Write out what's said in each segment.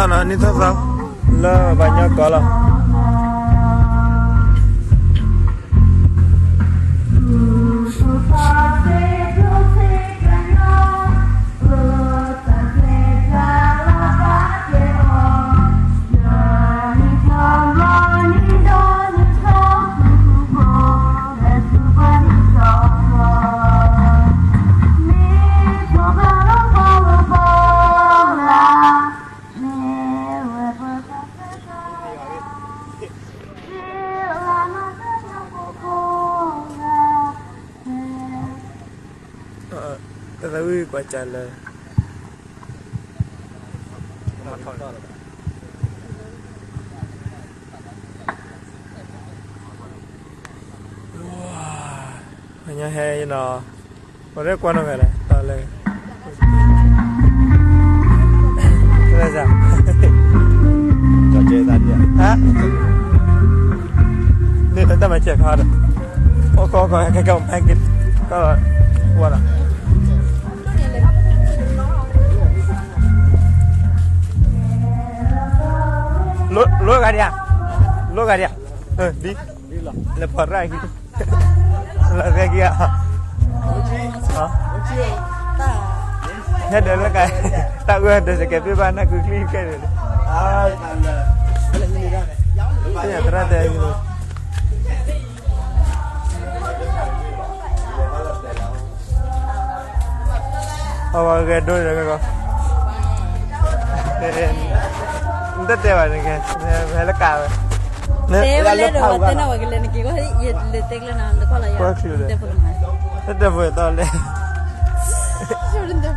နံၣ်ထီၣ်သီ လၢဘၣ်ညီကီးလီၤ. တၢ်သးဝံၣ်ကွၢ်စၢ်လၢ ပှၤညီဟဲနီၤ, ပှၤရဲၣ်ကွၢ်နီၣ်ဂၤလဲၣ်, တၢ်လၢ ဟါ, န့ၣ်တၢ်မၤစၢၤခါဒီး အိၣ်ခိးခိး ဟဲကဲကဲ မၤက့ၤ ကီၢ်လီၤ, ဝါလီၤ. လိၣ်ဂၤဒံးဧါ, လိၣ်ဂၤဒံးဧါ, ဒ် လဲၤဖီၣ်ရၣ်က့ၤ, လီၤရဲၣ်က့ၤဧါ, ဟဲဒၢးလၢက, တၢ်အၢဒၢးစကဲးပ့ၢ်ဘၣ် နၢ်ကုချံခဲန့ၣ်, သရၣ်တဲ အဝဲဂဲၤဒိဒီးကီ, နတတဲဘၣ်န့ၣ်, ဟဲလၢကးဝဲ, တဲဝဲလဲၣ်ဒီး တဲနဝဲကလဲၤနက့ၤ ယလဲၤတဲကျဲနၤ တခီလီၤယၤ, တတဲဖိလီၤ, တတဲဖိသီလဲၣ်, လဲၤနီၢ်နီၢ်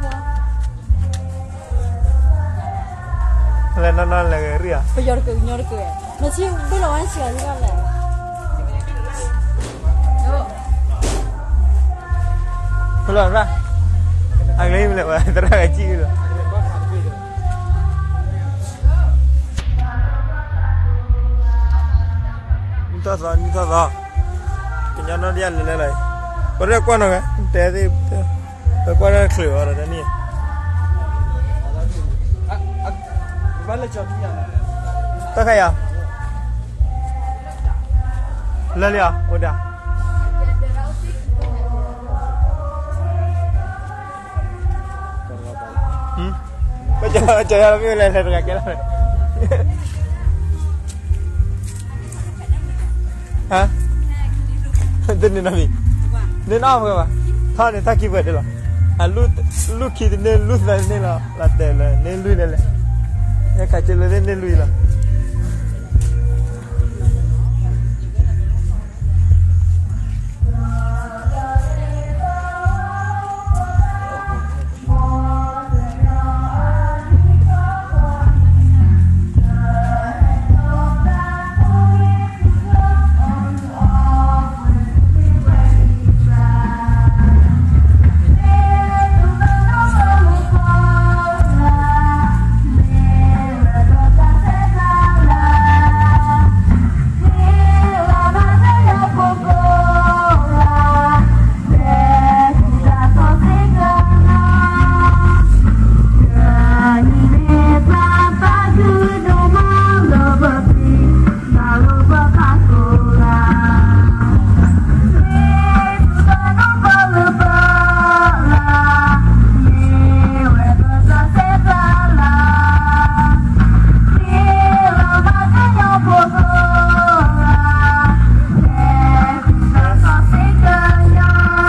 လဲၤဂ့ၤရံၣ်ဧါ, ပယီၤတကၢၢ်ကညီတကၢၢ်, မ့ၢ်ဆံဘ့ၣ်လီၤဝဲဆံးအီၤလဲၣ်. ဖုလီၤရၣ်, အဂ့ၢ်မ့ၢ်လဲၣ်ဝဲ သရၣ်ဂၤစံၣ်လီၤ, နံၣ်ထီၣ်သီ နံၣ်ထီၣ်သီ, ကညီနီၢ်ဒ်ယလဲၤလဲၤလီၤ, ပရဲၣ်ကွၢ်နီၢ်ဂၤ တဲသ့ၣ်, ပကွၢ်တၢ်ချုးအီၤဒီးတနံၣ် တၢ်ခါယၤ, လၢလံဧါ အိၣ်ဒၣ်, ပကၠီယၤလီၤမ့ၢ်လဲၤလဲၤတဂၤကဲလီၤ, ဟါ, တန့ၢ်နီတမံၤ, န့ၢ်နီၢ်ဖဲဘၣ်, ထီၣ်န့ၣ်ထီၣ်ခံပှဲၤဒၣ်လီၤ, လူၢ်ခံတန့ၢ် လူၢ်သၢတန့ၢ်လီၤ, လီၤတဲာ်လၢန့ၢ်လွံၢ်လဲၣ်လဲၣ်, ဟဲခးက့ၤလၢန့ၢ်လွံၢ်လီၤ.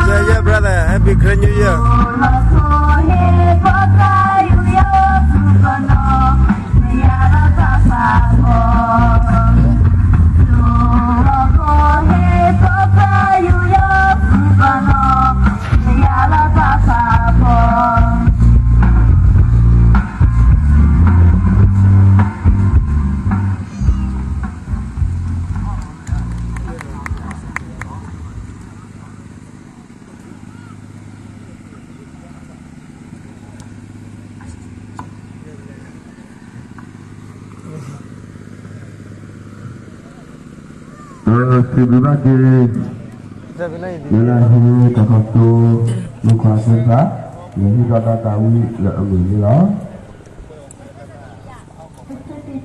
Yeah, yeah, brother. Happy Karen New Year.စံးဘျုးဘၣ်က့ၤ လၢဟံးကီၢ်ခီၣ်သိ မုၣ်ခွါသ့ၣ်တဖၣ် လဲၤဟံးထီၣ်တၢ်သးဝံၣ်လၢအမုာ်န့ၣ်လီၤ.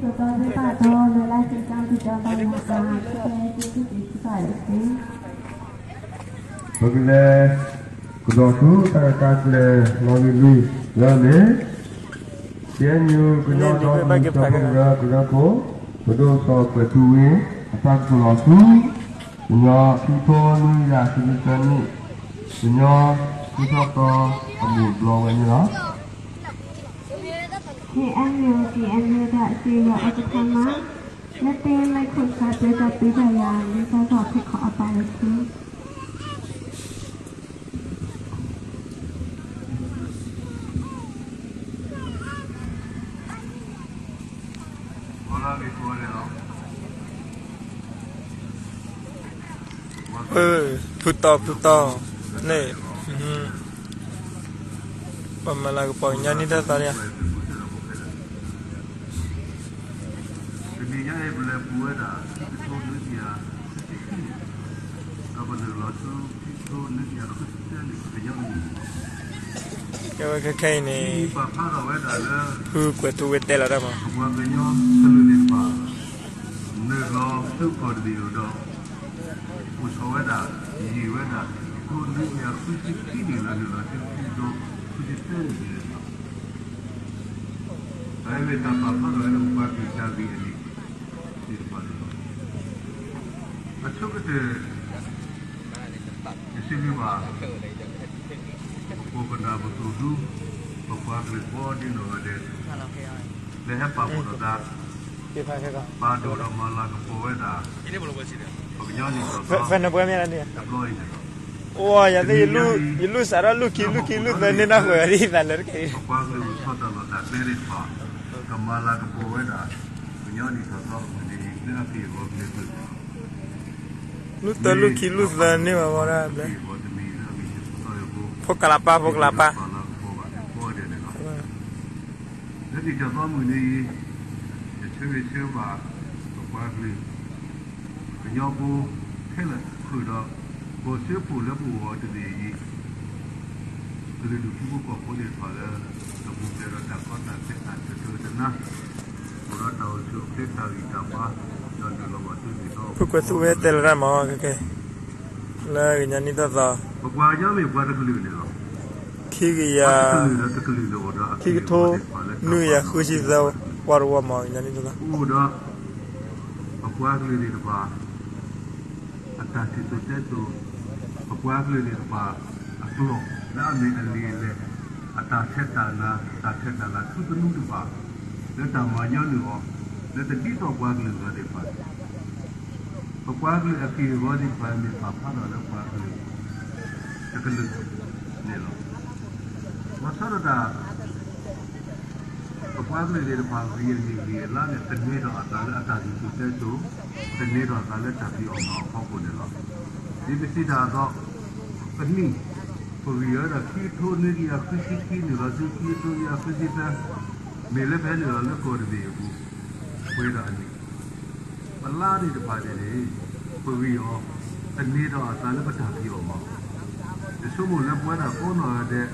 သိးသီသ့ၣ်တဖၣ်ဒီး လဲၤလၢစံးကါတံာ်တာ်ဘၣ်ယၤအါ ခဲကဲ စံးက့ၤစံးကါအံၤတက့ၢ်. ပကလဲၤ ကဒီးဆူတၢ်ဂ့ၢ်တၢ်ကျိၤနီၣ်ဂံၢ်လွံၢ်လၢအမ့ၢ် ကဲနံၣ် ကညီဒီကလုာ်စၢဖှိၣ်ကရၢကရၢခိၣ် ပဒိၣ်စီၤကွဲၤထူဝ့ အတၢ်ကတိၤလီၤဆူ ကညီခံကထိနွံကယၤခံဆံသၢနံၣ် ကညီခံထီၣ်သီအမူးဘျီဝဲန့ၣ်လီၤ. ဟ့ၣ် အမ့ၢ် က့ၤ အမ့ၢ် တၢ်စံးဝဲအကထါမး လၢတ့လၢခိၣ်ဆါ ပၢတၢ်ပၢတၢ်ယၤ လံာ်စီဆှံဖိ ခိးအပၢ်လၢခံ ဖုတီၤ ဖုတီၤ န့ၣ် ပှၤမၤလၤကပီၤကညီနံၣ်ထီၣ်သီန့ၣ် တနံၤညါအံၤ ပလဲၤပူၤဝဲဒၣ် ခံကထိနွံကယၤ ခံဆံခံနံၣ် ဒီးပနုာ်လီၤဆူ ခံကထိနွံကယၤ ဃုဆံသၢနံၣ် ပကညီနံၣ် ကဲဝဲခဲခဲအံၤန့ၣ် ပာ်ဖျါထီၣ်ဝဲဒၣ်လၢ ဖုကွဲၤထူဝ့တဲလီၤတၢ်မး ပပှၤကညီကလုာ်သ့ၣ်တဖၣ် နုာ်လီၤဆူကီၢ်တဘ့ၣ်အံၤဒီး အိၣ်ဆီၣ်ဝဲဒၣ် ယံာ်ဝဲဒၣ် ခံကထိနွံကယၤ ဃုဆံခံနံၣ်လၢနုာ်လီၤဆူ ခံကထိ ဃုဆံသၢနံၣ်န့ၣ်လီၤ. အဝဲမ့ၢ်တၢ်ပာ်ဖျါထီၣ်ဝဲလၢပပှၤကလုာ်တၢ်ဂ့ၢ်အလံာ်သ့ၣ်တဖၣ်န့ၣ်လီၤ. အဆိကတၢၢ် ယစံးဘျုးဘၣ် ပခိၣ်ပနၢ်ပသိၣ်ဒူ ပပှၤကလုာ်ကိးဒ်နီၢ်ဂၤဒဲး လၢဟဲပာ်ဖှိၣ်ထီၣ်သး ပာ်ဒိၣ်ဒီးမၤလၤကပီၤဝဲဒၣ် ပကညီနံၣ်ထီၣ်သီ တဘျီအံၤန့ၣ်လီၤ. အိၣ် ယၤသ့ၣ် ယလူၢ်စးထီၣ် လူၢ်ခံ လူၢ်ခံ လူၢ်သၢန့ၢ်နၢ်ဃုာ်ဝဲဒ်အံၤသးလၢတက့ၢ်. ပပှၤကလုာ်အိၣ်ဆီၣ်တၢ်လီၢ်တၢ်ကျဲသ့ၣ်တဖၣ် ကမၤလၤကပီၤဝဲဒၣ် ကညီနံၣ်ထီၣ်သီအမုၢ်နံၤအံၤ လၢအက့ၢ်အဂီၤကလဲၤပၢၢ် လူၢ်သၢ လူၢ်ခံ လူၢ်သၢန့ၢ်ဘၣ်ဝဲဒၣ်ဘျဲၣ် ဖိကလးပၢ် ဖိကလးပၢ် လၢနံၣ်ထီၣ်သီမုၢ်နံၤအံၤ ယဆၢဂ့ၤဆၢဝါ ပပှၤကလုာ် ကညီဖိခဲလၢာ်ဃုာ်ဒီး ကီၢ်စၢဖှိၣ်လၢပဂီၢ်တဘ့ၣ်အံၤ ကလုာ်ဒူၣ်ထံဖိကီၢ်ဖိသ့ၣ်တဖၣ်လၢ ကပူၤဖျဲးဒီးတၢ်ကီတၢ်ခဲတၢ်တၢတနါ အိၣ်ဒီးတၢ်အိၣ်ဆူၣ်အိၣ်ချ့တၢ်ဂံၢ်တၢ်ဘါ ဒီးနုာ်လီၤဘၣ်ဆူနံၣ်ထီၣ်သီ ဖုကွဲၤထူဝ့တဲလီၤတၢ်မး ခဲကဲ လၢကညီနံၣ်ထီၣ်သီ ပပှၤကညီမ့ၢ်ပှၤတကလုာ်န့ၣ်လီၤ. ခံကယၤ ခံကထိ နွံကယၤဃုဆံသၢ ဝီတဝီမး ကညီနံၣ်ထီၣ်သီ အိၣ်ဒီး ပပှၤကလုာ်သ့ၣ်တဖၣ် အတၢ်စံၣ်စိၤတဲစိၤ ပပှၤကလုာ်သ့ၣ်တဖၣ် အကျိာ်လၢအမ့ၢ်အလံာ်အလဲၢ် အတၢ်ဆဲးတၢ်နၤ တၢ်ဆဲးတၢ်လၤထူသနူတဖၣ် လၢတၢ်မၤညီနုၢ်အီၤ လၢတဒ်သိးပှၤကလုာ်အဂၤသ့ၣ်တဖၣ်န့ၣ် ပပှၤကလုာ်အက့ၢ်အဂီၤသ့ၣ်တဖၣ် မ့ၢ်ပာ်ဖျါထီၣ်လၢပှၤကလုာ် တကလုာ်န့ၣ်လီၤ. လီၤဆီဒၣ်တၢ် ပပှၤကလုာ်သ့ၣ်တဖၣ် ဂံၢ်အနံၣ်ဂံၢ်အလါန့ၣ် သန့ၤထီၣ်အသးလၢအတၢ်စံၣ်စိၤတဲစိၤ, သန့ၤထီၣ်အသးလၢတၢ်ဖံးအီၣ်မၤအီၣ်အဖီခိၣ်န့ၣ်လီၤ. ဒ်ပစံးတၢ်အသိး, ပနံၣ်, ပဂံၢ်ဝဲဒၣ်ခံကထိနွံကယၤဃုဆံခံ နုာ်လီၤဆူခံကထိနွံကယၤဃုဆံသၢ, မ့ၢ်လၢပဟဲနုာ်လီၤလၢကီၢ်တဘ့ၣ်အပူၤ, ပှဲၤဒီးအနံၣ် ပလါသ့ၣ်တဖၣ်န့ၣ်န့ၣ် ပဂံၢ်အီၤ သန့ၤထီၣ်အသးလၢပတၢ်ဖံးအီၣ်မၤအီၣ်, ယဆိကမိၣ်လၢပဝဲဒၣ်ကိးနီၢ်ဂၤဒဲး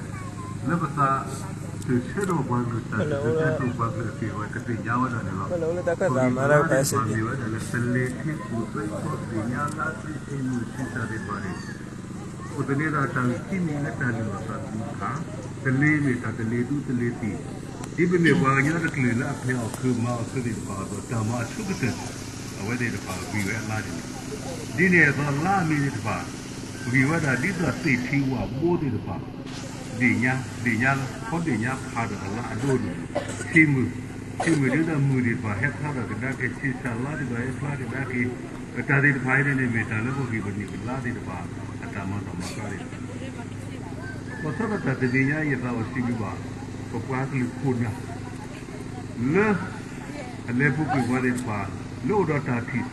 လၢပသး တဆၢထီၣ်ပှၤကလုာ်တၢ်စံၣ်စိၤတဲစိၤ ပှၤကလုာ်အက့ၢ်အဂီၤ ကသ့ၣ်ညါဝဲဒၣ်န့ၣ်လီၤ. ပဂံၢ်ဝဲဒၣ်သ့ၣ်တဖၣ်မ့ၢ်ဝဲဒၣ်လၢ သလ့ၤထံကူၣ်သ့ၣ်ကီၢ်သ့ၣ်ညါလါ သ့ၣ်ထံမုၢ်ထံစၢ်သ့ၣ်တဖၣ်န့ၣ် အိၣ်သန့ၤဒီးတၢ်ဂံၢ်ခံမံၤလၢတၢ်လုၢ်အီၣ်သးသမူတခါ, သလ့ၤမ့ၢ်တၢ်သလ့ၤဒူသလ့ၤသံၣ်, ဒ်ပမ့ၢ်ပှၤကညီတကလုာ်လၢအဖျဲးအီၣ်ခုးမၤအီၣ်ခုးသ့ၣ်တဖၣ်အသိး တၢ်မၤအဆိကတၢၢ် အဝဲသ့ၣ်တဖၣ်ဂံၢ်ဝဲအလါန့ၣ်လီၤ. ဒ်န့ၣ်အသိးလါအမံၤသ့ၣ်တဖၣ် ပဂံၢ်ဝဲဒၣ်ဒ်သိးသ့ၣ်ထံဝၣ်ဘိသ့ၣ်တဖၣ် ဒ့ၣ်ညါ ဒ့ၣ်ညါလီၤ. ခီဒ့ၣ်ညါဖးဒီးအလါအဒိန့ၣ် ထံမုၢ်, ထံမုၢ်ဒ်သိးမုၢ်သ့ၣ်တဖၣ်ဟဲဖျါထီၣ်ကဒါက့ၤ ဆံးစၢ်လါသ့ၣ်တဖၣ်ဟဲဖျါကဒါက့ၤ တၢ်သ့ၣ်တဖၣ်အံၤန့ၣ်န့ၣ် မ့ၢ်တၢ်လၢပဂံၢ်ပနံၣ်ပလါသ့ၣ်တဖၣ် အတၢ်မၤသီၣ်မၤသးသ့ၣ်တဖၣ် လီၤဆီဒၣ်တၢ်တနံၤညါအံၤ ယသးအိၣ်စံးဘျုးဘၣ် ပပှၤကလုာ်ခိၣ်နၢ် လၢ အလဲၤပူၤကွံာ်ပှၤသ့ၣ်တဖၣ် လၢအိၣ်ဒီးတၢ်ထံၣ်စိ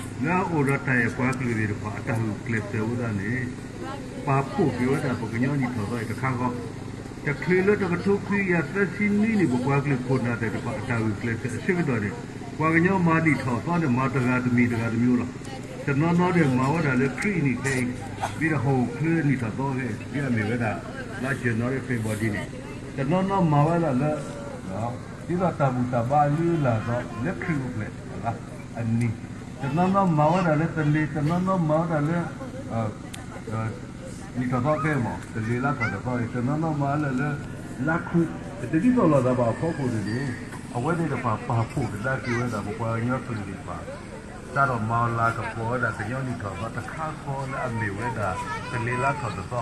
လၢအအိၣ်ဒီးတၢ်အဲၣ်ပှၤကလုာ်သ့ၣ်တဖၣ် အတၢ်ဂုာ်ကျဲးစၢးဝဲဒၣ်န့ၣ် ပာ်ဖှိၣ်က့ၤဝဲဒၣ်ပကညီနံၣ်ထီၣ်သီအံၤတခါဃီ တချုးလၢတကထိခွံကယၤသၢဆံနွံနံၣ် ပပှၤကလုာ်ခိၣ်နၢ်သ့ၣ်တဖၣ် အတၢ်ဂုာ်ကျဲးစၢးအဆၢကတီၢ်န့ၣ် ပှၤကညီမၤနံၣ်ထီၣ်သီန့ၣ် မၤတဂၤတမံၤတဂၤတမျိုးလီၤ. တနီၤနီၤန့ၣ် မၤဝဲဒၣ်လၢခရံာ်အနံၣ်ခဲအံၤ ဒ်ဒီးဟီၣ်ခိၣ်ချၢနံၣ်ထီၣ်သီခဲအံၤ ဒ်အမ့ၢ်ဝဲဒၣ် လါယနူၤအါရံၤ ဖ့ၤဘြူၤအါရံၤန့ၣ် တနီၤနီၤမၤဝဲဒၣ်လၢ ဒ်သိးတၢ်ဘူၣ်တၢ်ဘါအလုၢ်အလၢ်အသိး လၢခရံာ်အိၣ်ဖျဲၣ်အနံၤ, တနီၤနီၤမၤဝဲဒၣ်လၢသန့ၤ, တနီၤနီၤမၤဝဲဒၣ်လၢ နံၣ်ထီၣ်သီကဲမး သန့ၤလါထီၣ်တသီအံၤ, တနီၤနီၤမၤလၢလၢ လါခူး, တဒ်သိးလိာ်သးဘၣ်အဖီခိၣ်န့ၣ်န့ၣ်, အဝဲသ့ၣ်တဖၣ်ပာ်ဖှိၣ်ကဒါက့ၤဝဲဒၣ် ပပှၤကညီကလုာ်သ့ၣ်တဖၣ် စးထီၣ်မၤလၤကပီၤဝဲဒၣ် ကညီနံၣ်ထီၣ်သီတခါဃီလၢအမ့ၢ်ဝဲဒၣ် သန့ၤလါထီၣ်တသ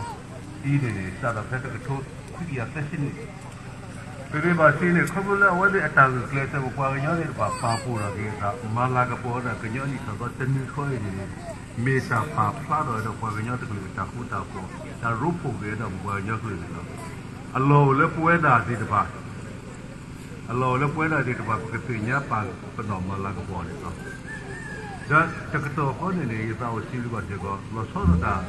ီအံၤန့ၣ်န့ၣ် စးထီၣ်ဖဲတကထိခွံကယၤသၢဆံနံၣ် ပမ့ၢ်ဘၣ်စံးန့ၣ် ခီဖျိလၢအဝဲသ့ၣ်အတၢ်ဂုာ်ကျဲးစၢး ပပှၤကညီသ့ၣ်တဖၣ် ပာ်ဖှိၣ်ထီၣ်က့ၤအသး မၤလၤကပီၤဝဲဒၣ် ကညီနံၣ်ထီၣ်သီတနံၤဃီအံၤန့ၣ်န့ၣ်, မ့ၢ်တၢ်ပာ်ဖျါထီၣ်ဝဲဒီးပှၤကညီတကလုာ်အတၢ်ဃူတၢ်ဖိး, တၢ်ရိဖှိၣ်က့ၤဝဲဒၣ်ပပှၤကညီတကလုာ်န့ၣ်လီၤ. အလီၢ်အိၣ်လၢပဝဲဒၣ်သ့ၣ်တဖၣ် အလီၢ်အိၣ်လၢပဝဲဒၣ်သ့ၣ်တဖၣ် ပကသ့ၣ်ညါပာ်ပနီၣ်မၤလၤကပီၤန့ၣ်လီၤ. ဒီးတကတီၢ်ဃီန့ၣ်န့ၣ် ယသးအိၣ်စံးဘျုးဘၣ်စ့ၢ်ကီး လီၤဆီဒၣ်တၢ်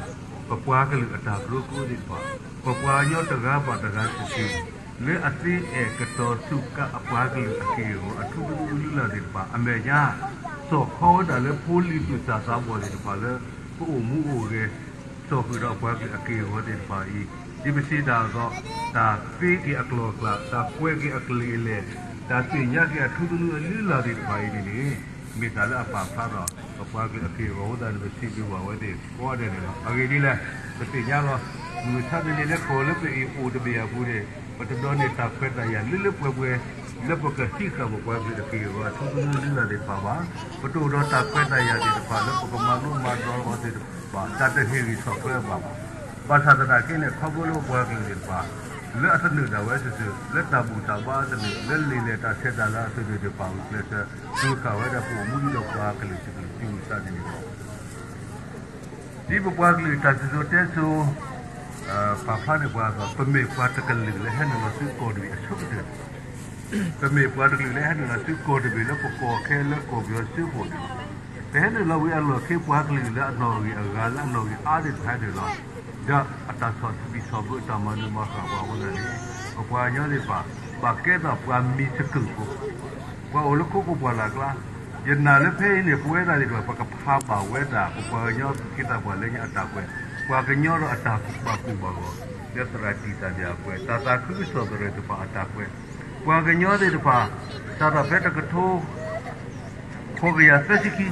ပပှၤကလုာ်အတၢ်ကရၢကရိသ့ၣ်တဖၣ်, ပပှၤကညီတဂၤဘၣ်တဂၤစုာ်စုာ် လၢအသ့အဲၣ်ကတီၤစူးကါအပှၤကလုာ်အက့ၢ်အဂီၤ အထူသနူအလုၢ်အလၢ်သ့ၣ်တဖၣ် အမဲာ်ညါ စိာ်ခီဝဲဒၣ်လၢဖိလံၤသူၣ်စၢ်သးဘီၣ်သ့ၣ်တဖၣ်လၢ ပအိၣ်မူအိၣ်ဂဲၤ စိာ်ဃုာ်ဒီးပှၤကလုာ်အက့ၢ်အဂီၤသ့ၣ်တဖၣ်အံၤ, ဒ်ပစံးတၢ်အသိး, တၢ်သ့က့ၤအကျိၤအကျဲ, တၢ်ကွဲးက့ၤအကလုာ်အလဲၢ်, တၢ်သ့ၣ်ညါက့ၤအထူသနူအလုၢ်အလၢ်သ့ၣ်တဖၣ်အံၤန့ၣ်န့ၣ်, မ့ၢ်တၢ်လၢအပာ်ဖျါထီၣ် ပပှၤကလုာ်အက့ၢ်အဂီၤအဃိသတးန့ၣ် ပစံးဘျုးဘၣ်ဝဲသ့ၣ်ကိးဂၤဒဲးန့ၣ်လီၤ. အဂ့ၢ်ဒ်လဲၣ်, ပသ့ၣ်ညါလီၤ. မုၢ်မဆါတနံၤလၢကီၢ်လၢပအံၤအိၣ်တဘ့ၣ်အပူၤန့ၣ် ပတဒိးန့ၢ်တၢ်ခွဲးတၢ်ယာ်လၢလၢပှဲၤပှဲၤ လၢပကဟံးဃာ်ပပှၤကလုာ်အက့ၢ်အဂီၤ အထူသနူအလုၢ်အလၢ်သ့ၣ်တဖၣ်ဘၣ်. ပတအိၣ်ဒီးတၢ်ခွဲးတၢ်ယာ်သ့ၣ်တဖၣ်လၢပကမၤလိမၤဒိးအီၤသ့ၣ်တဖၣ် တၢ်တဟ့ၣ်ဂံၢ်ဆူၣ်ထွဲအဘၣ်ဘၣ်. ဘၣ်ဆၣ်သနာ်က့န့ၣ် ခီဖျိလၢပပှၤကလုာ်သ့ၣ်တဖၣ် လၢအသနၢၣ်ဒၣ်ဝဲစုာ်စုာ် လၢတၢ်ဘူၣ်တၢ်ဘါအသနၢၣ် လၢလံာ်လဲၢ်တၢ်ဆဲးတၢ်လၤအသနၢၣ်သ့ၣ်တဖၣ်အကျဲးစၢး ဒိဃာ်ဝဲဒၣ်ပအိၣ်မူဒ်ဒီးပှၤကလုာ်တကလုာ်စုာ်စုာ်န့ၣ်လီၤ. ဒ်ပပှၤကလုာ်တၢ်စံၣ်စိၤတဲစိၤ ပာ်ဖျါန့ၢ်ပှၤအသိး ပမ့ၢ်ပှၤတကလုာ်လၢဟဲနုာ်လီၤဆူကီၢ်တဘ့ၣ်အဆိကတၢၢ်န့ၣ်, ပမ့ၢ်ပှၤတကလုာ်လၢဟဲနုာ်လီၤဆူကီၢ်တဘ့ၣ်လၢပကီၢ်ခဲလၢကီၢ်ပယီၤစၢဖှိၣ်န့ၣ်လီၤ. ပဟဲနုာ်လီၤဝံၤအလီၢ်ခံ ပှၤကလုာ်လၢအနီၣ်ဂံၢ်အဂၤလၢအနီၣ်ဂံၢ်အါသ့ၣ်တဖၣ်ဟဲနုာ်လီၤ, ဒီးအတၢ်ဆီၣ်ဘံၣ်ဆီၣ်ဘၢအတၢ်မၤနၢၤမၤဃၣ်ပှၤအဃိသတးန့ၣ် ပပှၤကညီသ့ၣ်တဖၣ် ဘၣ်ကဲထီၣ်ပှၤမံၤသကုၤဖိ ပှၤအိၣ်လၢခိခိၣ်ပှၢ်လၢ်ကျါ, ယနာ်လၢဖဲအံၤန့ၣ် ပဝဲဒၣ်သ့ၣ်တဖၣ် ပကဖးဘၣ်ဝဲဒၣ် ပပှၤကညီသူၣ်က့သးပှၢ်လၢညါအတၢ်ကွဲး, ပှၤကညီဒီးအတၢ်ဘၣ်ကူၣ်ဘၣ်ဂီၤ လၢသရၣ်တံၢ်တၢ်ဒၣ်အကွဲး, တၢ်သးခုကစီၣ်သရၣ်တဖၣ်အတၢ်ကွဲး, ပှၤကညီသ့ၣ်တဖၣ် စးထီၣ်ဖဲတကထိ ဃိးကယၤသၢဆံခံ,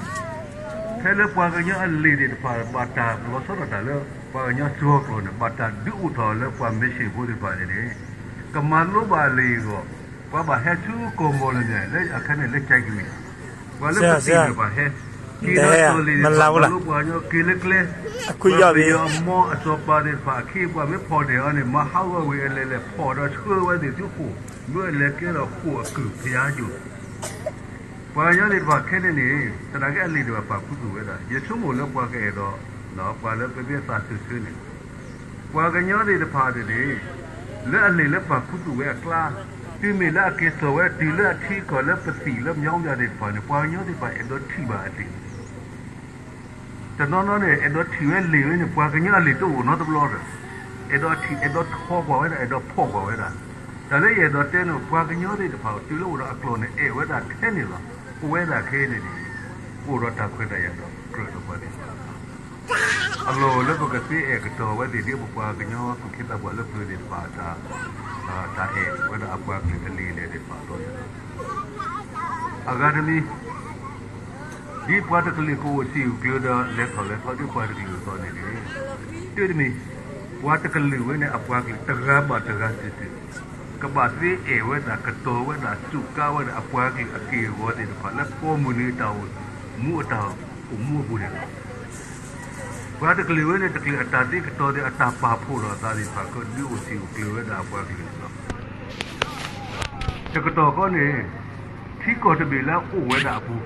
ဖဲလၢပှၤကညီအလံာ်သ့ၣ်တဖၣ် ဘၣ်တၢ်လီၤဆီဒၣ်တၢ်လၢ ပှၤကညီစှီၤကျိာ်န့ၣ် ဘၣ်တၢ်ဒုးအိၣ်ထီၣ်လၢပှၤမ့ၢ်ၡ့ၣ်ဖိသ့ၣ်တဖၣ်န့ၣ်န့ၣ်, ကမၤလိဘၣ်အလံာ်အဂီၢ်, ပှၤဘၣ်ဟဲဆူကီၢ်မီၢ်လၢန့ၣ် လၢအခါန့ၣ်လၢကၠဲးကဝံၤ, ပှၤလၢပသံၣ်န့ၣ်ဘၣ်ဟဲ, က့ၤဒီးကၠီၣ်လံၣ်န့ၣ် ပှၤမၤလိပှၤကညီက့ၤလၢကျဲ, ပှၤပယီၤအမိၢ်အစီၤပၤသ့ၣ်တဖၣ်အခ့အပှၤမ့ၢ်ဖီၣ်န့ၢ်အီၤန့ၣ် မၤဟးဂီၤဝံၤအလဲၤလဲၤဖီၣ်ဒီးဆှၢဝဲသ့ၣ်ဆူဃိာ်, မ့ၢ်အလဲၤကဲထီၣ်ဃိာ်အကုၢ်ဖယါယိာ် ပှၤကညီသ့ၣ်တဖၣ်ခဲန့ၣ်န့ၣ် သနာ်က့အလံာ်တဖၣ်ပာ်ခူသူၣ်ဝဲဒၣ် ယဆိကမိၣ်လၢပှၤကအဲၣ်ဒိး, ပှၤလၢပမ့ၢ်သးစၢၢ်ဆၢန့ၣ်, ပှၤကညီသ့ၣ်တဖၣ်န့ၣ်န့ၣ်, လၢအလံာ်လၢပာ်ခူသူၣ်ဝဲအကျါ, တုၤမ့ၢ်လၢအက့ၤစိာ်ဝဲတုၤလၢအထံကီၢ်လၢပသံၣ်လၢမညီမညီသ့ၣ်တဖၣ်န့ၣ် ပှၤကညီသ့ၣ်တဖၣ်အဲၣ်ဒိးထံၣ်ဘၣ်အလံာ် တနီၤနီၤန့ၣ် အဲၣ်ဒိးထံၣ်ဝဲလံာ်ဝဲန့ၣ် ပှၤကညီအလံာ်တအိၣ်နီတဘျီဒီး, အဲၣ်ဒိးထံၣ် အဲၣ်ဒိးထီၣ်ကွၢ်ဝဲဒၣ် အဲၣ်ဒိးဖီၣ်ကွၢ်ဝဲဒၣ်, တၢ်လၢယအဲၣ်ဒိးတဲန့ၣ် ပှၤကညီသ့ၣ်တဖၣ် တုၤလၢအိၣ်ဒီးအကျိာ်န့ၣ် အဲၣ်ဝဲဒၣ်ထဲန့ၣ်လီၤ. ပဝဲဒၣ်ခဲအံၤန့ၣ်န့ၣ်, အိၣ်ဒီးတၢ်ခွဲးတၢ်ယာ်ဒီးကြၢးဒီးပှၤသ့ၣ်တဖၣ် အလီၢ်အိၣ်လၢပကသ့အဲၣ်ကတီၤဝဲသ့ၣ်ဒ် ပပှၤကညီသူၣ်က့သးပှၢ်လၢပျၢၤသ့ၣ်တဖၣ်အတၢ်, တၢ်အဲၣ်ဝဲဒၣ်အပှၤကလုာ်အလံာ်အလဲၢ်သ့ၣ်တဖၣ်အသိးန့ၣ်လီၤ. အဂၤတမံၤ, ဒ်ပှၤတကလုာ်ကအိၣ်စံာ်အိၣ်ကျၢၤဒီးလဲၤထီၣ်လဲၤထီဒ်ပှၤတကလုာ်အသိးန့ၣ်န့ၣ်, တုၤတမံၤ, ပှၤတကလုာ်ဝဲန့ၣ် အပှၤကလုာ်တဂၤဘၣ်တဂၤစုာ်စုာ်, ကဘၣ်သ့အဲၣ်ဝဲဒၣ်ကတီၤဝဲဒၣ်စူးကါဝဲဒၣ်အပှၤကလုာ်အက့ၢ်အဂီၤသ့ၣ်တဖၣ်လၢပိာ်မုၣ်နံၤအတၢ်အိၣ်မူအတၢ်အိၣ်မူအပူၤန့ၣ်လီၤ. ပှၤတကလုာ်ဝဲန့ၣ် တကလုာ်အတၢ်သ့ကတီၤသ့ၣ် အတၢ်ပာ်ဖှိၣ်ထီၣ်အသးသ့ၣ်တဖၣ် ကဒုးအိၣ်စံာ်အိၣ်ကျၢၤဝဲဒၣ်အပှၤကလုာ်န့ၣ်လီၤ. တကတီၢ်ဃီန့ၣ်, ထံကီၢ်တဘ့ၣ်လၢအအိၣ်ဝဲဒၣ်အပူၤ,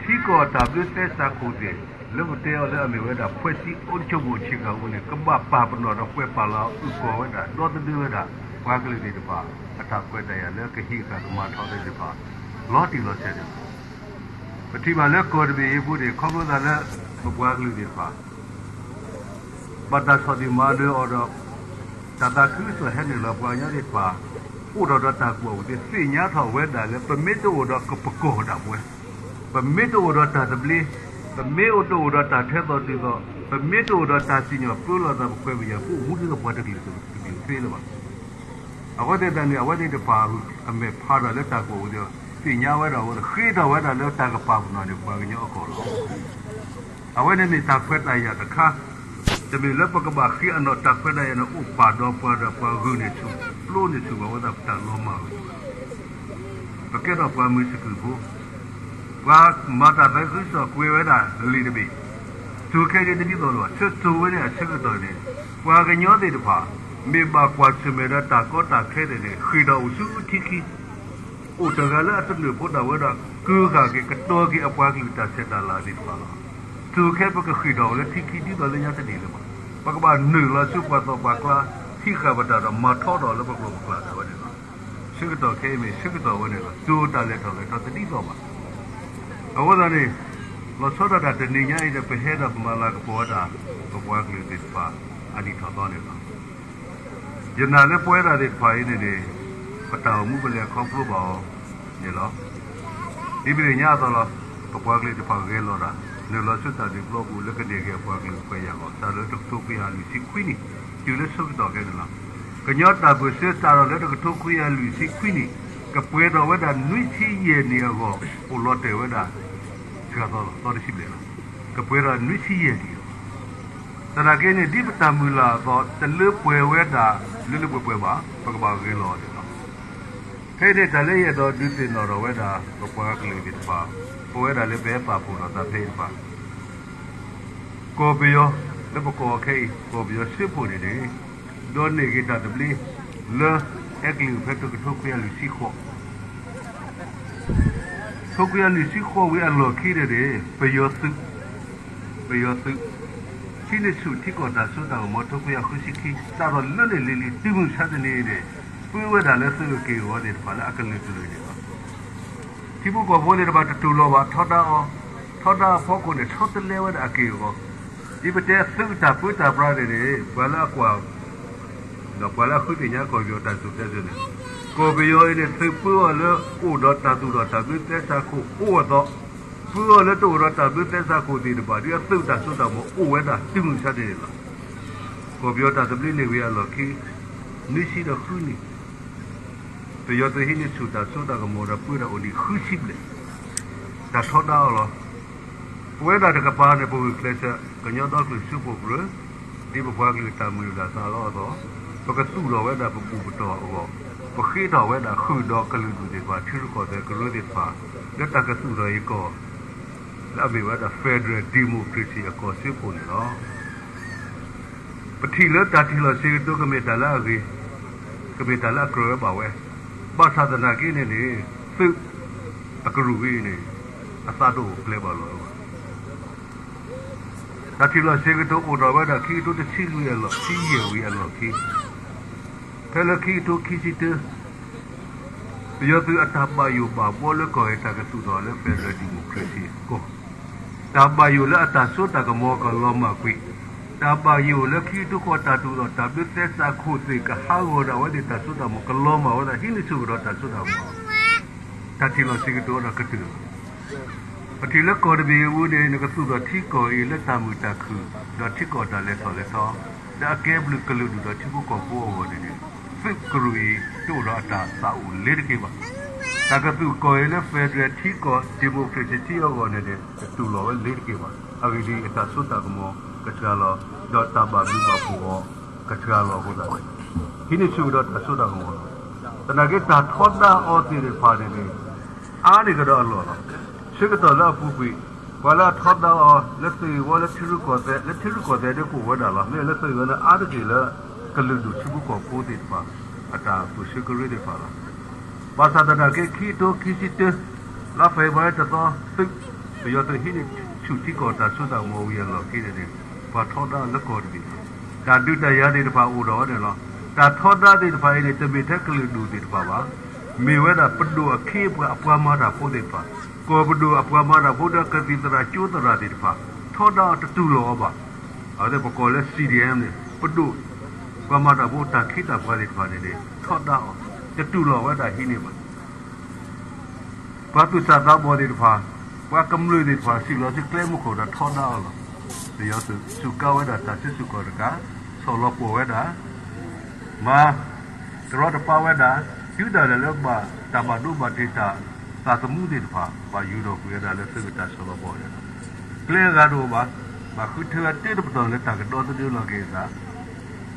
ထံကီၢ်အတၢ်ဘျၢသဲစးခိၣ်သ့ၣ် လၢပတဲအီၤလၢအမ့ၢ်ဝဲဒၣ် ဖွဲ့စည်းအုပ်ချုပ်ပုံအခြေခံဥပဒေန့ၣ် ကဘၣ်ပာ်ပနီၣ်ဒီးကွဲးပာ်လီၤအုၣ်ကီၤဝဲဒၣ် ဒီသဒၢဝဲဒၣ် ပှၤကလုာ်သ့ၣ်တဖၣ် အတၢ်ခွဲးတၢ်ယာ်လၢကဟ့ၣ်ဃာ်ကမၤထီၣ်သ့ၣ်တဖၣ် လီၤတံၢ်လီၤဆဲးန့ၣ်လီၤ. ပထံၣ်ဘၣ်လၢကီၢ်တဘ့ၣ်အံၤအပူၤန့ၣ် ခီဖျိသးလၢ ပပှၤကလုာ်သ့ၣ်တဖၣ် ဘၣ်တၢ်ဆီၣ်တံၢ်မၤနၢၤအီၤဒီး တၢ်သးခုကစီၣ်ဟဲနုာ်လီၤပှၤကညီသ့ၣ်တဖၣ် အိၣ်ထီၣ်ဒီးတၢ်ကူၣ်ဘၣ်ကူၣ်သ့ သ့ၣ်ညါထီၣ်ဝဲဒၣ်လၢ ပမ့ၢ်တအိၣ်ဒီးပကီၢ်ဒၣ်ပဝဲ, ပမ့ၢ်တအိၣ်ဒီးတၢ်သဘျ့, ပမ့ၢ်တအိၣ်ဒီးတၢ်ထဲသိးတုၤသိး, ပမ့ၢ်တအိၣ်ဒီးတၢ်စံၣ်ညီၣ်ပၢလီၤသး ပခွဲးပယာ် ပအိၣ်မူဒ်သိးပှၤတကလုာ်တကလုာ်သ့လၢၤဘၣ်. အဃိသတးန့ၣ် အဝဲသ့ၣ်တဖၣ်အမဲာ်ဖးတၢ်လၢတၢ်ကိးပူၤဒီး သ့ၣ်ညါဝဲဒၣ်အဃိ ဃ့ထီၣ်ဝဲဒၣ်လၢတၢ်ကပာ်ပနီၣ်န့ၣ် ပှၤကညီအကီၢ်လီၤ. အဝဲန့ၣ်မ့ၢ်တၢ်ခွဲးတၢ်ယာ်တခါ, တမ့ၢ်လၢပကဘၣ်ဃ့အနီၣ်တၢ်ခွဲးတၢ်ယာ်န့ၣ် အိၣ်ပာ်ဒီးပှၤဒီးပှၤဂုာ်န့ၢ်ဆူၣ် ပျိန့ၢ်ဆူၣ်ဘၣ်ဝဲဒၣ်ပတၢ်လီၤမၢ်ဝဲ ပကဲထီၣ်ပှၤမုၢ်စကုၢ်ဖိ, ပှၤမၤတၢ်သးခုကစီၣ်ကွဲးဝဲဒၣ်လံာ်တဘ့ၣ်, စိၤခဲအံၤတဒ်သိးလၢၤဘၣ်, ဆၢစိၤဝဲန့ၣ်အဆၢကတီၢ်န့ၣ် ပှၤကညီသ့ၣ်တဖၣ် မ့ၢ်ဘၣ်ကွၢ်ဆၢၣ်မဲာ်ဒီးတၢ်ကီတၢ်ခဲသ့ၣ်န့ၣ် ဃ့ၢ်ထီၣ်အိၣ်ဆူထံခံ, အိၣ်တဂၤလၢအသနၢၣ်ဖိဒၣ်ဝဲဒီး ကၢၤဃာ်က့ၤကတီၤက့ၤအပှၤကလုာ်တၢ်ဆဲးတၢ်လၤသ့ၣ်တဖၣ်လီၤ. စိၤခဲပကဃ့ၢ်ထီၣ်ဝဲလၢထံခံဒ်သိးလၢညါတန့ၢ်လၢၤဘၣ်, ပကဘၣ်နုာ်လီၤဆူပှၤသီပှၤကျါ ဟံးဃာ်ပတၢ်ဒီးမၤထီထီၣ်လၢပကျိာ်ပကျဲဒၣ်ဝဲန့ၣ်လီၤ. ဆၢကတီၢ်ခဲအံၤမ့ၢ်ဆၢကတီၢ်ဝဲန့ၣ်လီၤ. စိၤတၢ်လဲၤထီၣ်လဲၤထီတဒ်သိးဘၣ်. အဃိသတးန့ၣ် လီၤဆီဒၣ်တၢ်တနံၤညါအံၤဒီး ပဟဲဒီးပမၤလၤကပီၤဝဲဒၣ် ပပှၤကလုာ်သ့ၣ်တဖၣ်အနံၣ်ထီၣ်သီန့ၣ်လီၤ. ယနာ်လၢပဝဲဒၣ်သ့ၣ်တဖၣ်အံၤန့ၣ်န့ၣ် ပတၢ်အိၣ်မူပလဲၤခီဖျိဘၣ်အီၤန့ၣ်လီၤ. ဒ်ပသ့ၣ်ညါအသိးလီၤ. ပပှၤကလုာ်တဖၣ်ဂဲၤလီၤတၢ် နုာ်လီၤဆူတၢ်ဒုးပျီပူၤ လၢကန့ၢ်က့ၤအပှၤကလုာ်ခွဲးယာ်အဂီၢ် စးထီၣ်လၢတကထိခွံကယၤလွံၢ်ဆံခွံနံၣ် တုၤလၢဆၢကတီၢ်ခဲအံၤန့ၣ်လီၤ. ကညီတၢ်ပၢၢ်ဆၢစးထီၣ်လၢတကထိခွံကယၤလွံၢ်ဆံခွံနံၣ် ကပှဲၤထီၣ်ဝဲဒၣ်နွံဆံယဲၢ်နံၣ်အဂီၢ် အိၣ်လီၤတဲာ်ဝဲဒၣ် စှၤသီလီၤ သီတဆံဘျဲၣ်လီၤ. ကပှဲၤထီၣ်နွံဆံယဲၢ်နံၣ်အဂီၢ် သနာ်က့န့ၣ် ဒ်ပတၢ်မုၢ်လၢ်အသိး တလၢပှဲၤဝဲဒၣ်လၢလၢပှဲၤပှဲၤဘၣ်, ပကဘၣ်ဂဲၤလီၤအီၤန့ၣ်လီၤ. ဖဲအံၤန့ၣ် တၢ်လၢယအဲၣ်ဒိးဒုးသ့ၣ်နီၣ်ထီၣ်ဝဲဒၣ် ပပှၤကလုာ်သ့ၣ်တဖၣ် ပဝဲဒၣ်လၢပဟဲပာ်ဖှိၣ်ထီၣ်သးဖဲအံၤတဖၣ် ကီၢ်ပယီၤ လၢပကိးခဲအံၤ ကီၢ်ပယီၤစၢဖှိၣ်န့ၣ်န့ၣ် ဒိးန့ၢ်က့ၤတၢ်သဘျ့ လၢအဲကလုာ်ဖဲတကထိခွံကယၤလွံၢ်ဆံဃိး ထိခွံကယၤလွံၢ်ဆံဃိးဝံၤအလီၢ်ခံန့ၣ်န့ၣ် ပယီၤသုး ပယီၤသုး ဟံးန့ၢ်ဆူၣ်ထံကီၢ်တၢ်စိတၢ်ကမီၤ ထိခွံကယၤဃုဆံခံ စးထီၣ်လၢန့ၣ်လံၤလံၤ တုၤမုၢ်ဆါတနံၤအံၤန့ၣ် ပၢဝဲဒၣ်လၢသုးအက့ၢ်အဂီၤသ့ၣ်တဖၣ်လၢအကလုာ်ကလုာ်န့ၣ်လီၤ. ထံဖိကီၢ်ဖိသ့ၣ်တဖၣ်တတူၢ်လိာ်ဘၣ် ထီဒါအီၤ, ထီဒါအဖီခိၣ်န့ၣ် ဆီတလဲဝဲဒၣ်အက့ၢ်အဂီၤ, ဒ်ပတဲသုးတၢ်ပၢတၢ်ပြးန့ၣ်န့ၣ် ပှၤလၢအကွၢ် ဒီးပှၤလၢအဃုသ့ၣ်ညါကီၢ်ပယီၤတၢ်စူၢ်တၢ်နာ်န့ၣ်, ကီၢ်ပယီၤအံၤန့ၣ် သုးပၢအီၤလၢအိၣ်ဒီးတၢ်သူၣ်ထီၣ်တၢ်ဘျၢသဲစးခိၣ်အိၣ်အသိး, ပၢအီၤလၢတအိၣ်ဒီးတၢ်ဘျၢသဲစးခိၣ်သ့ၣ်တဖၣ် ဒ်အသုးတၢ်စိတၢ်ကမီၤအိၣ်ဝဲဒၣ်တုၤမုၢ်ဆါတနံၤန့ၣ်လီၤ. ကီၢ်ပယီၤတၢ်သဘျ့န့ၢ်ဝံၤအလီၢ်ခံ နွံဆံဒီးဃုနံၣ် ပယီၤသုးဟံးန့ၢ်ဆူၣ်တၢ်စိတၢ်ကမီၤဒီးပၢတၢ်အိၣ်လံဃုဆံဘျဲၣ်, တၢ်ထီဒါအီၤလီၤ. ပဝဲဒၣ်တကပၤန့ၣ် ပဂုာ်ကျဲးစၢး ကညီဒီကလုာ်စၢဖှိၣ်ကရၢ, ဒ်ပပှၤကလုာ်တၢ်မုၢ်လၢ်သးလီအသိး, ပကသူၣ်ထီၣ်ဝဲဒၣ်ပဘူၣ်ပတီၢ်အဂီၢ်, ပဃ့ထီၣ်ဝဲဒၣ်ဃုာ်ဒီးကလုာ်ဒူၣ်သ့ၣ်တဖၣ် ထံရူၢ်ကီၢ်သဲးကရၢသ့ၣ်တဖၣ် လၢတၢ်ကသူၣ်ထီၣ်အံၤကီၢ် လၢအမ့ၢ်ဝဲဒၣ် Federal Democracy အကီၢ်စၢဖှိၣ်န့ၣ်လီၤ. ပထံၣ်လၢတၢ်ထံၣ်လီၤစ့ကတိၤကမ့ၢ်တၢ်လၢအဂ့ၤ, ကမ့ၢ်တၢ်လၢအကြၢးဝဲဘၣ်ဝဲ, ဘၣ်ဆၣ်သနာ်က့န့ၣ်န့ၣ် သုးအကရူၢ်ဝဲအံၤန့ၣ် အသးတအိၣ်ကျဲဘၣ်လီၤ. တၢ်ထံၣ်လီၤစ့ကတိၤအိၣ်ထီၣ်ဝဲဒၣ်ခံကထိတဆံလွံၢ်အလီၢ် ဆံယဲၢ်ဝံၤအလီၢ်ခံ, ဖဲလၢခံကထိခံဆံတၢ ပယီၤသုးအတၢ်ဘၣ်ယိၣ်ဘၣ်ဘှီလၢကီၢ်အံၤတၢ်ကသူၣ်ထီၣ်လၢ Federal Democracy အကီၢ်, တၢ်ဘၣ်ယိၣ်လၢအတၢ်စိတၢ်ကမီၤကလီၤမၢ်ကွံာ်, တၢ်ဘၣ်ယိၣ်လၢခံကထိဃိးတၢ်သူၣ်ထီၣ်တၢ်ဘျၢသဲစးခိၣ်သ့ၣ် ကဟးဂီၤဒၣ်ဝဲသ့ၣ်တၢ်စိတၢ်ကမီၤကလီၤမၢ်ဝဲဒၣ် ဟံးန့ၢ်ဆူၣ်ကဒီးတၢ်စိတၢ်ကမီၤ တၢ်ထံၣ်လီၤစ့ကတိၤဒီးကတၢၢ်လီၤ. ပထံၣ်လၢကီၢ်တဘ့ၣ်အံၤအပူၤန့ၣ် နကသူၣ်ထီၣ်ထံကီၢ်အံၤလၢတၢ်မုာ်တၢ်ခုၣ် ဒီးထံကီၢ်တၢ်လဲၤထီၣ်လဲၤထီ, လၢအကဲဘျုးကလုာ်ဒူၣ်ဒီးထံဖိကီၢ်ဖိအဂီၢ်န့ၣ်န့ၣ် သုးကရူၢ်အံၤတအိၣ်ဒီးအတၢ်သးအိၣ်လၢၤတက့ၢ်ဘၣ်. တၢ်ကသူၣ်ကီၢ်အံၤလၢ Federal ထံကီၢ် Democracy ထံအဂီၢ်န့ၣ်န့ၣ် တတူၢ်လိာ်ဝဲလၢၤတက့ၢ်ဘၣ်. အဂ့ၢ်ဒ်အံၤ အတၢ်စိတၢ်ကမီၤကစှၤလီၤ, ဒီးတၢ်ဘၣ်ဘျုးဘၣ်ဖှိၣ်အီၤကစှၤလီၤအဃိသတးန့ၣ် ဟံးန့ၢ်ဆူၣ်ကဒီးတၢ်စိတၢ်ကမီၤလီၤ. သနာ်က့တၢ်ထီဒါအီၤသ့ၣ်တဖၣ်န့ၣ်န့ၣ် အါန့ၢ်ကဒီးအလီၢ်လီၤ. ဆၢကတီၢ်လၢအပူၤကွံာ် ပှၤလၢအထီဒါအီၤလၢသုးဂ့ၢ်ဝီလၢထံရူၢ်ကီၢ်သဲး လၢထံရူၢ်ကီၢ်သဲးဒၣ်ကအိၣ်ဝဲဒၣ်လီၤ. မ့ၢ်လၢသုးဂ့ၢ်ဝီန့ၣ် အါတက့ၢ်လၢကလုာ်ဒူၣ်ထံဖိကီၢ်ဖိသ့ၣ်တဖၣ် အတၢ်ပၢၢ်ဆၢကရၢသ့ၣ်တဖၣ်လီၤ. ဘၣ်ဆၣ်သနာ်က့ ခံကထိခံဆံတၢ လါဖ့ၤဘြူၤအါရံၤတသီ သုး ပယီၤသုးဟံးန့ၢ်ဆူၣ်ထံကီၢ်တၢ်စိတၢ်ကမီၤဝံၤအလီၢ်ခံန့ၣ်န့ၣ် ပှၤထီဒါလၢကီၢ်တဘ့ၣ်လီၤ. တၢ်ဒုးတၢ်ယၤသ့ၣ်တဖၣ်အိၣ်ဒီးဝဲန့ၣ်လီၤ. တၢ်ထီဒါသ့ၣ်တဖၣ်အံၤန့ၣ် တမ့ၢ်ထဲကလုာ်ဒူၣ်သ့ၣ်တဖၣ်ဘၣ်. မ့ၢ်ဝဲဒၣ်ပဒိၣ်အခ့အပှၤ အပှၤမၤတၢ်ဖိသ့ၣ်တဖၣ်, ကီၢ်ပဒိၣ်အပှၤမၤတၢ်ဖိဒီးကသံၣ်သရၣ်ကၠိသရၣ်သ့ၣ်တဖၣ် ထီဒါအီၤတတူၢ်လိာ်အီၤဘၣ်. အဝဲသ့ၣ်ပကိးလၢ CDM န့ၣ် ပဒိၣ် ပှၤမၤတၢ်ဖိတၢ်ခ့တၢ်ပှၤသ့ၣ်တဖၣ်န့ၣ်န့ၣ် ထီဒါအီၤ တတူၢ်လိာ်ဝဲဒၣ်ဟံးန့ၢ်ဘၣ်. ပှၤသူၣ်စၢ်သးဘီၣ်သ့ၣ်တဖၣ်, ပှၤကမျၢၢ်သ့ၣ်တဖၣ် စံၣ်လီၤဆူကျဲမုၢ်ခိၣ်ဒီးထီဒါအီၤလီၤ. ပယီၤသုးစူးကါဝဲဒၣ်တၢ်စုဆူၣ်ကီၢ်တကး, ဆီၣ်လီၤပှီၢ်ဝဲဒၣ်, မၤ တရီတပါဝဲဒၣ်, တုၤဒၣ်လဲာ်လၢဘၣ်တၢ်ဘၣ်ဒိဘၣ်ထံးတၢ်သးသမူသ့ၣ်တဖၣ် ဘၣ်ယူၢ်ထီၣ်ကွံာ်ဝဲဒၣ်လၢသုးကတၢ်ဆီၣ်လီၤပီၢ်ဝဲဒၣ်, ကျဲအဂၤတအိၣ်ဘၣ်, ဘၣ်ဃုထၢဝဲတ့တပတီၢ်လၢတၢ်ကဒီသဒၢလီၤက့ၤအသး,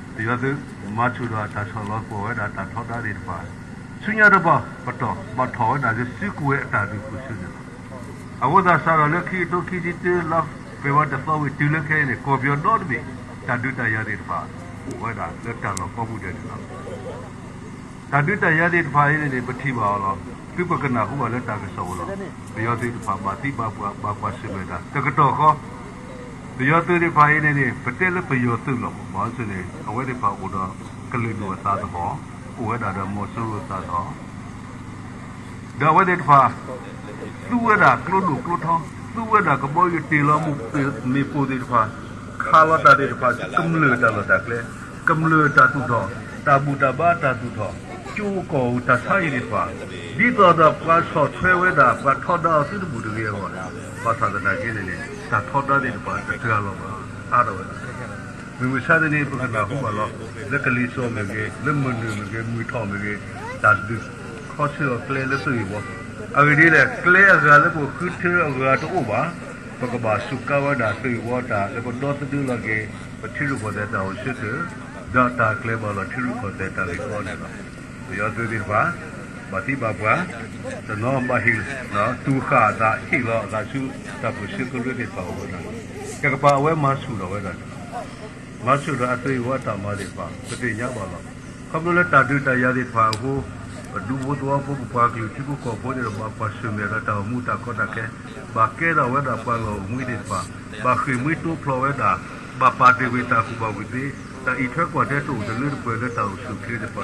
ပယီၤသုးမၤဆူၣ်ဒီးတၢ်ဆီၣ်လီၤပီၢ်ဝဲဒၣ်တၢ်ထီဒါသ့ၣ်တဖၣ်, ဆူညါတပတီၢ် ဘၣ်ထီၣ်ဝဲဒၣ်လၢစုကဝဲၤအတၢ်ဒုးခိၣ်ဆၢန့ၣ်လီၤ. အဃိသတးစးထီၣ်လၢခံကထိခံဆံတၢ လါဖ့ၤဘြူၤအါရံၤတသီဝံၤတုၤလၢခဲအံၤန့ၣ် ကီၢ်ပယီၤဒီတဘ့ၣ် တၢ်ဒုးတၢ်ယၤသ့ၣ်တဖၣ် အိၣ်ဝဲဒၣ်လၢတၢ်လီၢ်ကိးပူၤဒဲးန့ၣ်လီၤ. တၢ်ဒုးတၢ်ယၤသ့ၣ်တဖၣ်အံၤန့ၣ်န့ၣ် ပထံၣ်ဘၣ်အီၤလီၤ. သုပကနၢ်ဟူဘၣ်လၢတၢ်ကစီၣ်အပူၤလီၤ. ပယီၤသုးတဖၣ်ဘၣ်သံဘၣ်ပှၢ် ဘၣ်ကွၢ်ဆၢၣ်မဲာ်တၢ် တကတီၢ်ဃီ, ပယီၤသုးသ့ၣ်တဖၣ်အံၤန့ၣ်န့ၣ် ပတဲလၢပယီၤသုးလီၤ. ဘၣ်ဆၣ်န့ၣ် အဝဲသ့ၣ်တဖၣ်အိၣ်ဒီးကလုာ်ဒူၣ်အသးသဟီၣ်, အိၣ်ဝဲဒၣ်ဒီးမီၤစိရိၤအသးသဟီၣ် ဒီးအဝဲသ့ၣ်တဖၣ် သူဝဲဒၣ်ကျိဒိၣ်ကျိထီ, သူဝဲဒၣ်ကဘီယူၤတ့ၢ်လီၤမ့ၣ်ပိၢ်သ့ၣ်တဖၣ်, ခးလီၤတၢ်သ့ၣ်တဖၣ် ကမျၢၢ်တၢ်လီၢ်တၢ်ကျဲ, ကမျၢၢ်တၢ်သူၣ်ထီၣ်, တၢ်ဘူၣ်တၢ်ဘါတၢ်သူၣ်ထီၣ်, ကၠိကီၢ်ဧိၤတၢ်ဆါအံၤသ့ၣ်တဖၣ်, ဒ်သိးဒီးပှၤဆီၣ်ထွဲဝဲဒၣ် ပှၤထီဒါအီၤသုတဘူၣ်တဂ့ၤအဂီၢ်, ဘၣ်ဆၣ်သနာ်က့န့ၣ်န့ၣ် တၢ်ထီဒါသ့ၣ်တဖၣ်တတြၢ်လီၤဘၣ်, အါထီၣ်ဝဲဒၣ် မုၢ်မဆါတနံၤ ပကနၢ်ဟူဘၣ်လီၤ. လၢကလံၤစိးမ့ၢ်ဂ့ၤ, လၢမုၢ်နုာ်မ့ၢ်ဂ့ၤ, မုၢ်ထီၣ်မ့ၢ်ဂ့ၤ, တၢ်ဒုးခီဆၢအီၤကျဲလၢသုးဂ့ၢ်ဝီ, အဂ့ၢ်ဒ်လဲၣ် ကျဲအဂၤလၢပဃုထၢအဂၤတအိၣ်ဘၣ်. ပကဘၣ်စူးကါဝဲဒၣ်သုးဂ့ၢ်ဝီတၢ်လၢပဒီသဒၢလီၤက့ၤ ပထံရူၢ်ကီၢ်သဲးတၢ်အိၣ်ဆၢထၢၣ်, ဒီးတၢ်ကျဲဘၣ်လီၤထံရူၢ်ကီၢ်သဲးတၢ်ဂ့ၢ်ကီန့ၣ်လီၤ. ပယီၤသုးသ့ၣ်တဖၣ် ဘၣ်သံဘၣ်ပှၢ်, တနီၤဘၣ်ဟ့ၣ်လီၤ, တူၢ်ဃာ်အသး ဟ့ၣ်လီၤအသးဆူ တၢ်ပၢၢ်ဆၢကရၢသ့ၣ်တဖၣ်အအိၣ်ဝဲဒၣ်လီၤ. တကပၤအဝဲမၤဆူၣ်ထီၣ်ဝဲဒၣ်န့ၣ်လီၤ. မၤဆူၣ်ထီၣ်အသုးဂ့ၢ်ဝီတၢ်မၤသ့ၣ်တဖၣ် ပသ့ၣ်ညါဘၣ်လီၤ. ခီဖျိလၢတၢ်ဒုးတၢ်ယၤသ့ၣ်တဖၣ်အဃိ ပဒူဖိသဝီဖိ ပပှၤကလုာ်ထံဖိကီၢ်ဖိန့ၣ်ဒီး ဘၣ်ကွၢ်ဆၢၣ်မဲာ်ဒီးတၢ်အိၣ်မူတၢ်ကီတၢ်ခဲ, ဘၣ်ကဲထီၣ်ဝဲဒၣ်ပှၤလီၢ်အိၣ်မှံသ့ၣ်တဖၣ်, ဘၣ်ဃ့ၢ်မှံတိဖျိးဝဲဒၣ်, ဘၣ်ပာ်တ့ၢ်ကွံာ်တၢ်ကူၣ်ဘၣ်ကူၣ်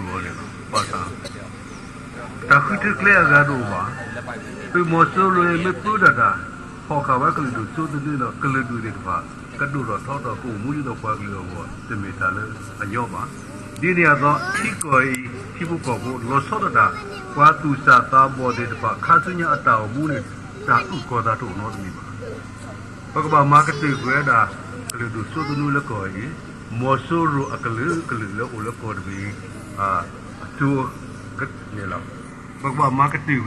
သ့, တၢ်အံးထွဲကွၢ်ထွဲတအိၣ်တလၢတပှဲၤလၢတၢ်အိၣ်ဆူၣ်အိၣ်ချ့သ့ၣ်တဖၣ်န့ၣ် ပနၢ်ပၢၢ်အီၤန့ၣ်လီၤ. ဘၣ်ဆၣ် တၢ်ဃုထၢကျဲအဂၤတအိၣ်ဘၣ်. သုးမီၤစိရိၤမ့ၢ်ပၢတၢ်တၢ်, ဖီၣ်ဃာ်ဝဲကလုာ်ဒူၣ်စိသနွံဒီး ကလုာ်ဒူၣ်သ့ၣ်တဖၣ် ကဒိၣ်ထီၣ်ထီထီၣ် ကအိၣ်မူဒ်သိးပှၤကလုာ်အဂီၢ် တမ့ၢ်တၢ်လၢအညီဘၣ်. ဒ်န့ၣ်အသိး ထံကီၢ်အံၤ ထံဖိကီၢ်ဖိ လီၤဆီဒၣ်တၢ် ပှၤသူၣ်စၢ်သးဘီၣ်သ့ၣ်တဖၣ် ခါဆူညါအတၢ်အိၣ်မူန့ၣ် တၢ်အုၣ်ကီၤသးတအိၣ်နီတမံၤဘၣ်. ပကဘၣ်မၤကတၢၢ်ကွံာ်ဝဲဒၣ် ကလုာ်ဒူၣ်စိသနွံလၢကီၢ်အံၤ, မီၤစိရိၤအကလုာ်ကလုာ်လၢအိၣ်လၢကီၢ်တဘ့ၣ်အံၤ အစိၤန့ၣ်လီၤ. ပကဘၣ်မၤကတၢၢ်ကွံာ်ဝဲဒၣ်လၢပစိၤပလၢ်ထါအံၤန့ၣ်လီၤ. အဃိသတး ပကဘၣ်ကွၢ်ဆၢၣ်မဲာ်တၢ်ကီတၢ်ခဲန့ၣ်လီၤ. တနံၤညါအံၤ မ့ၢ်ဝဲဒၣ် တၢ်မၤလၤကပီၤ ပဝဲဒၣ်ပကညီနံၣ်ထီၣ်သီအမုၢ်နံၤန့ၣ်လီၤ. ပလဲၤခီဖျိဝဲဒၣ်ခံကထိခံဆံသၢ လၢအမ့ၢ်ဝဲဒၣ်ခံကထိနွံကယၤဃုဆံခံနံၣ် လၢတၢ်ကီတၢ်ခဲအ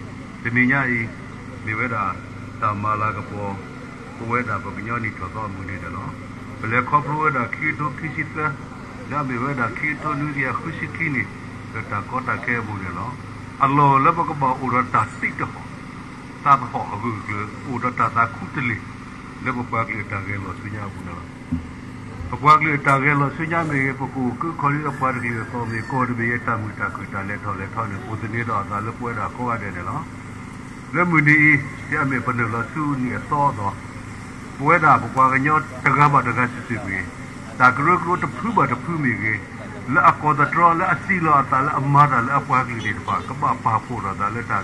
ပူၤန့ၣ်လီၤ. အလီၢ်လၢပကဘၣ်အိၣ်ဒီးတၢ်သံတဟီၣ် သးသဟီၣ်အဂၢၢ်အကျၢၤ အိၣ်ဒီးတၢ်သးခူတလ့ၢ် လၢပပှၤကလုာ်အတၢ်ဂဲၤလိာ်ဆူညါအပူၤန့ၣ်လီၤ. ပပှၤကလုာ်အတၢ်ဂဲၤလိာ်ဆူညါမ့ၢ်ဂ့ၤ, ပကအိၣ်ကၢခီလံအပှၤတကလုာ်အသိးမ့ၢ်ဂ့ၤ, ကီၢ်တဘ့ၣ်အတၢ်မုာ်တၢ်ခုၣ်တၢ်လဲၤထီၣ်လဲၤထီန့ၣ် အိၣ်သန့ၤဒီးအသးလၢပဝဲဒၣ်ကိးဂၤဒဲးန့ၣ်လီၤ. လၢမုၢ်နံၤအံၤ ဒ်အမ့ၢ်ပနုာ်လီၤဆူနံၣ်အသီအသိး, ပဝဲဒၣ်ပပှၤကညီတဂၤဘၣ်တဂၤစုာ်စုာ်မ့ၢ်ဂ့ၤ, တၢ်ကရၢကရိတဖုဘၣ်တဖုမ့ၢ်ဂ့ၤ, လၢအကိးသတြီ လၢအစံးလီၤအသး လၢအမၤတၢ်လၢအပှၤကလုာ်သ့ၣ်တဖၣ် ကဘၣ်ပာ်ဖှိၣ်ထီၣ်သးလၢတၢ်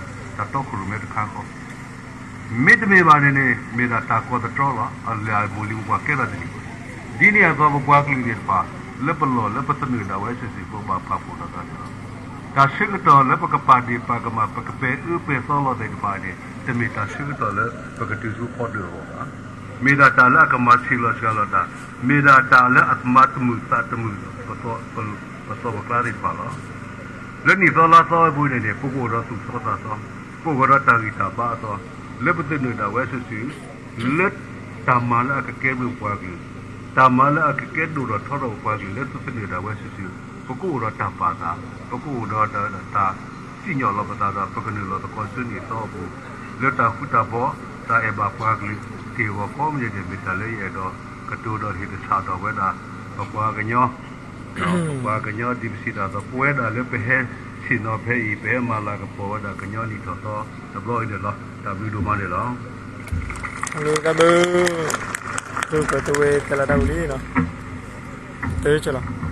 တီခိၣ်ရိၣ်မဲတခါဃီ မ့တမ့ၢ်ဘၣ်န့ၣ်န့ၣ် မ့ၢ်ဒၣ်တၢ်ကိးသတြီလီၤ. အလၢအမိၢ်လံၤပှၤကဲထီၣ်တနံၤဘၣ်. ဒ်န့ၣ်အသိးပပှၤကလုာ်သ့ၣ်တဖၣ် လၢပလီၢ်လၢပသနၢၣ်ဒၣ်ဝဲစုာ်စုာ် ပကဘၣ်ပာ်ဖှိၣ်ထီၣ်သးန့ၣ်လီၤ. တၢ်ဆၢကတီၢ်လၢပကပာ်ဒ့ၣ်ပာ်ကမၣ် ပကပဲာ်အၢပဲာ်သီလီၤသ့ၣ်တဖၣ်န့ၣ် တမ့ၢ်တၢ်ဆၢကတီၢ်လၢပကတုၤဆူဖီဒၢးအဂီၢ်ဘၣ်. မ့ၢ်ဒၣ်တၢ်လၢအကမၤဆံးလီၤစှၤလီၤတၢ်, မ့ၢ်ဒၣ်တၢ်လၢအမၤတမုာ်သးတမုာ် ပသီပကျါသ့ၣ်တဖၣ်လီၤ. လၢနံၣ်သီလါသီအပူၤန့ၣ်န့ၣ် ပကအိၣ်ဒီးသူၣ်သီသးသီ, ပကအိၣ်ဒီးတၢ်ဂံၢ်တၢ်ဘါအသီ, လၢပသနၢၣ်ဒၣ်ဝဲစုာ်စုာ် လၢတၢ်မၤလၢအကကဲဘျုးပပှၤကလုာ်, တၢ်မၤလၢအကကဲဒိၣ်ထီၣ်ထီထီၣ်ပပှၤကလုာ် လၢပသနၢၣ်ဒၣ်ဝဲစုာ်စုာ်, ပကအိၣ်ဒီးတၢ်ပာ်သး, ပကအိၣ်ဒီးတၢ်စံၣ်ညီၣ်လီၤပသးဒီး ပကနုာ်လီၤသကိးဆူနံၣ်သီအပူၤ, လၢတၢ်ဃူတၢ်ဖိး တၢ်အဲၣ်ဘၣ်ပှၤကလုာ်သ့ၣ်အဂီၢ်ကိးမံၤဒဲးန့ၣ် မ့ၢ်တၢ်လၢယအဲၣ်ဒိးကတိၤဒီးဟ့ၣ်ကဆးထီၣ်ဝဲဒၣ် ပပှၤကညီ ပပှၤကညီဒ်ပစံးတၢ်အသိး ပဝဲဒၣ်လၢပဟဲဆ့ၣ်နီၤဖဲအံၤ ပဟဲမၤလၤကပီၤဝဲဒၣ်ကညီနံၣ်ထီၣ်သီတဘျီအံၤန့ၣ်လီၤ. တၢ်ဘျုးဒိၣ်မးန့ၣ်လီၤ. တၢ်ဘျုး, ဒ်သိးတဲဝဲတၢ်လၢတၢ်ဝံၤလံနီၤ, တဲဆၢလီၤ.